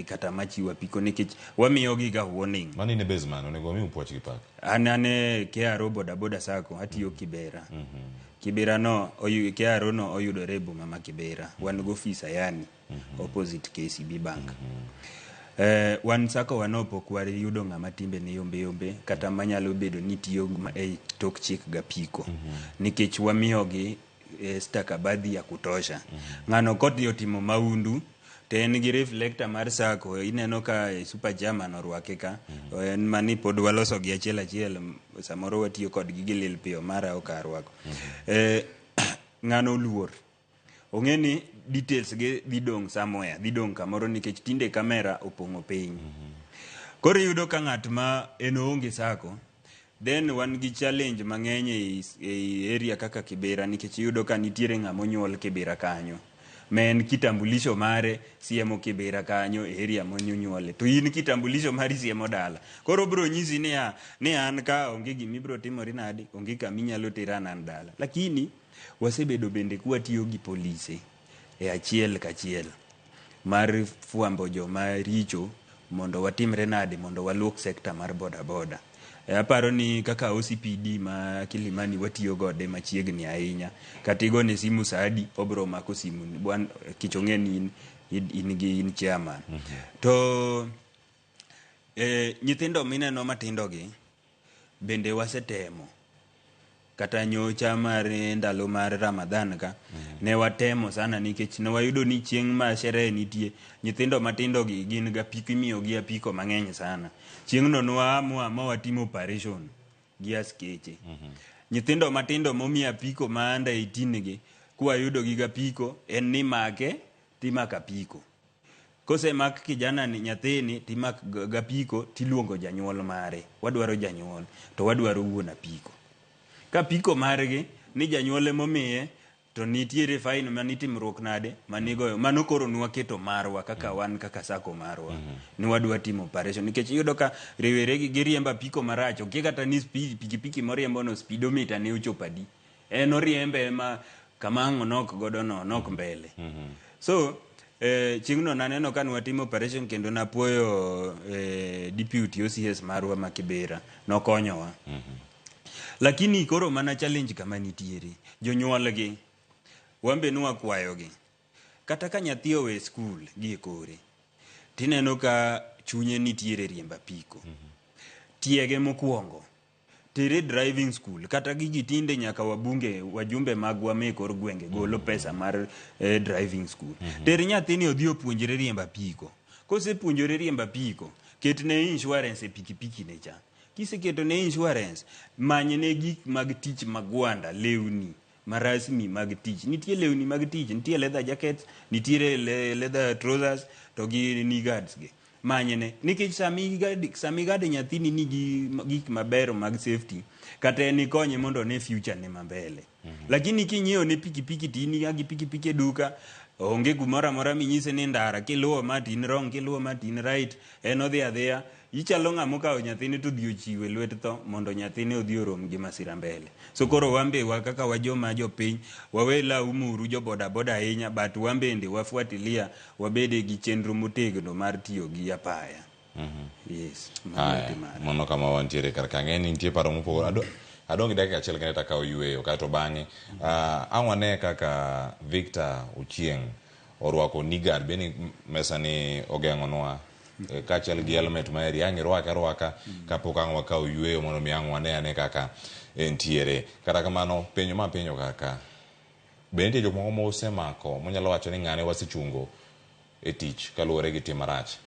Kata machiwo apiko nikech wamiyogi ga warning. Mano in e base man onego wamiu puoch gi pak. An ane KRO Boda Boda Sacco atiyo Kibera. Kibera no KRO no oyudore e boma ma Kibera. Wan gi ofis Ayani opposite KCB Bank. Wan sacco wa no pok wayudo ng'ama timbe ne yombe yombe kata manyalo bedo ni tiyo e tok chik gapiko. Nikech wamiyogi stakabadhi ya kutosha. Ng'ano kodhi otimo maundu to en gi reflector mar sacco ineno ka super chairman orwake ka en mani pod waloso gi achiel achiel samoro watiyo kodgi gi lil piyo mara ok arwako. Ng'ano oluor ong'e ni details gi dhi dong' somewhere dhi dong' kamoro nikech tinde kamera opong'o piny. Koro iyudo ka ng'at ma en oonge sacco then wan gi challenge mang'eny ei area kaka Kibera nikech iyudo ka nitiere ng'ama onyuol Kibera kanyo ma en kitambulisho mare siemo Kibera kanyo e area monyuole to in kitambulisho mari siemo dala. Koro obiro nyisi niya ni an ka onge gima ibiro timori nadi onge kama inyalo tera an an dala. Lakini wasebedo bende kwatiyo gi polise e achiel kachiel mar fwambo joma richo mondo watimre nade mondo waluok sekta mar boda boda. Aparo ni kaka OCPD ma Kilimani watiyo gode machiegni ahinya. Kata igone simu sa adi, obro mako simu nikech ong'e ni in gi in chairman. To nyithindo mineno matindo gi bende wasetemo kata nyocha mar ndalo mar Ramadhan ka ne watemo sana nikech ne wayudo ni chieng' ma sherehe nitie nyithindo matindo gi gin ga apiko imiyo gi apiko mang'eny sana. Chieng' no ne waamua ma watimo operation gi askeche. Nyithindo matindo momi apiko ma under 18 gi kwayudo gi gapiko en ni make timako apiko. Kosemak kijana ni nyathini timak gapiko tiluongo janyuol mare. Wadwaro janyuol to wadwaro wuon apiko. Ka apiko margi ni janyuol emomiye to nitiere fine manitimruok nade manigoyo. Mano koro nwaketo marwa kaka wan kaka sacco marwa. Ni wadwa timo operation nikech iyudo ka rowere gi giriembo apiko marach okia kata ni speed pikipiki moriembo no speedometer ne ochopo adi. En oriembe ma kama ang' onok godo no onok mbele. So chieng'no naneno ka nwatimo operation kendo napuoyo deputy OCS marwa ma Kibera nokonyowa. Lakini koro mana challenge kama nitiere jonyuol gi wan be nwakwayogi kata ka nyathi owe skul gi e kore tineno ka chunye nitiere riembo apiko. Tiege mokwongo tere driving school kata gigi tinde nyaka wabunge wajumbe magwa me kor gwenge golo pesa mar driving school. Ter nyathini odhi opuonjre riembo apiko. Kosepuonjore riembo apiko, ketne insurance e pikipiki ne cha. Kiseketo ne insurance, many ne gik mag tich magwanda, lewni marasmi mag tich. Nitie lewni mag tich, nitie leather jackets, nitiere leather trousers to gi knee guards gi. Manyne nikech sami gad nyathini nigi gik maber mag safety kata en ikonye mondo one future ne mambele. Lakini kinyiewo ne pikipiki to in gi pikipiki e duka onge kumoro amora minyise ni ndara kiluwo ma to in wrong kiluwo ma to in right en odhi adhiya ichalo ng'ama okawo nyathine to odhi ochiwo e lwet tho mondo nyathine odhi orom gi masira mbele. So koro wan be wa kaka wajoma jopiny wawe laumu uru jo boda boda ahinya but wan bende wafuatilia wabede gi chenro motegno mar tiyo gi apaya. Yes, mano Aya, e mara. mano kama wantiere kar ka. Ang'e ni nitie paro mopogore. Adong' gi dakika achiel kende takawo yueyo kaeto bang'e ang' wane kaka Victor Ochieng' orwako knee-guard bende mesa ni ogeng'onwa kaachiel gi helmet maeri ang' irwake arwaka kapok ang' wakawo yueyo mondo mi ang' wane ane kaka entiere. Kata kamano penjo ma penjo kaka be nitie jok moko ma usemako munyalo wacho ni ng'ane wasechungo e tich kaluwore gi tim marach?